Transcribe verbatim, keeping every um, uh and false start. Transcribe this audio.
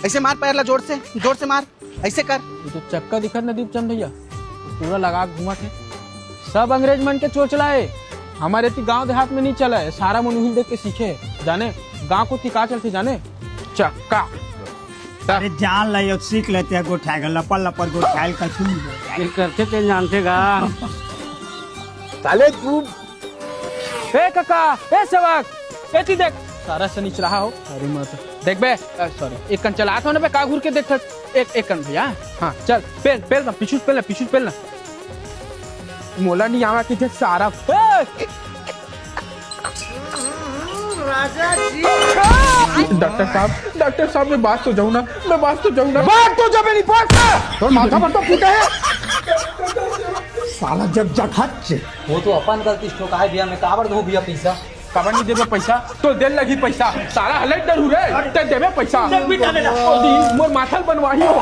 ऐसे मार पैर ला जोर से, जोर से मार, ऐसे कर। ये तो चक्का दिखत न दीपचंद भैया, पूरा लगा के घूमत हे। सब अंग्रेज मन के चोचला हे, हमर एती गांव देहात में नहीं चला हे, सारा मन उही देख के सीखे हे। जाने गांव कोती का चलथे जाने, चक्का। अरे जान ला, यो सीख लेते हैं गोठाएगा, लपर लपर गोठाएल कछु नहीं बोले। ये करथे ते जानथे गा। साले तू ए कका, ए सेवक, एती देख, सारा सनीचरहा हो। अरे माता। देख बे, अ, सॉरी, एक कन चलात हो ना बे, का घूर के देखत? एक, एक कन भैया, हाँ, चल, पेल, पेल ना, पीछू पेल ना, पीछू पेल ना। मोला नहीं आवा कि देख सारा। ए! डॉक्टर साहब, डॉक्टर साहब, मैं बाँच तो जाऊँ ना, मैं बाँच तो जाऊँ ना। बाँच तो जबे नहीं बाँच ना, तोर माथा पर तो फूटे हे। साला जब जखत से वो तो अपन गलती से ठोकाय भैया, मैं काबर दूं भैया पैसा? काबर नहीं देबे पैसा? तो दे लगी पैसा, सारा हलत डरू रे, ते देबे पैसा। देख बेटा, बेटा। ओ दी, मोर माथा ल बनवाही हो।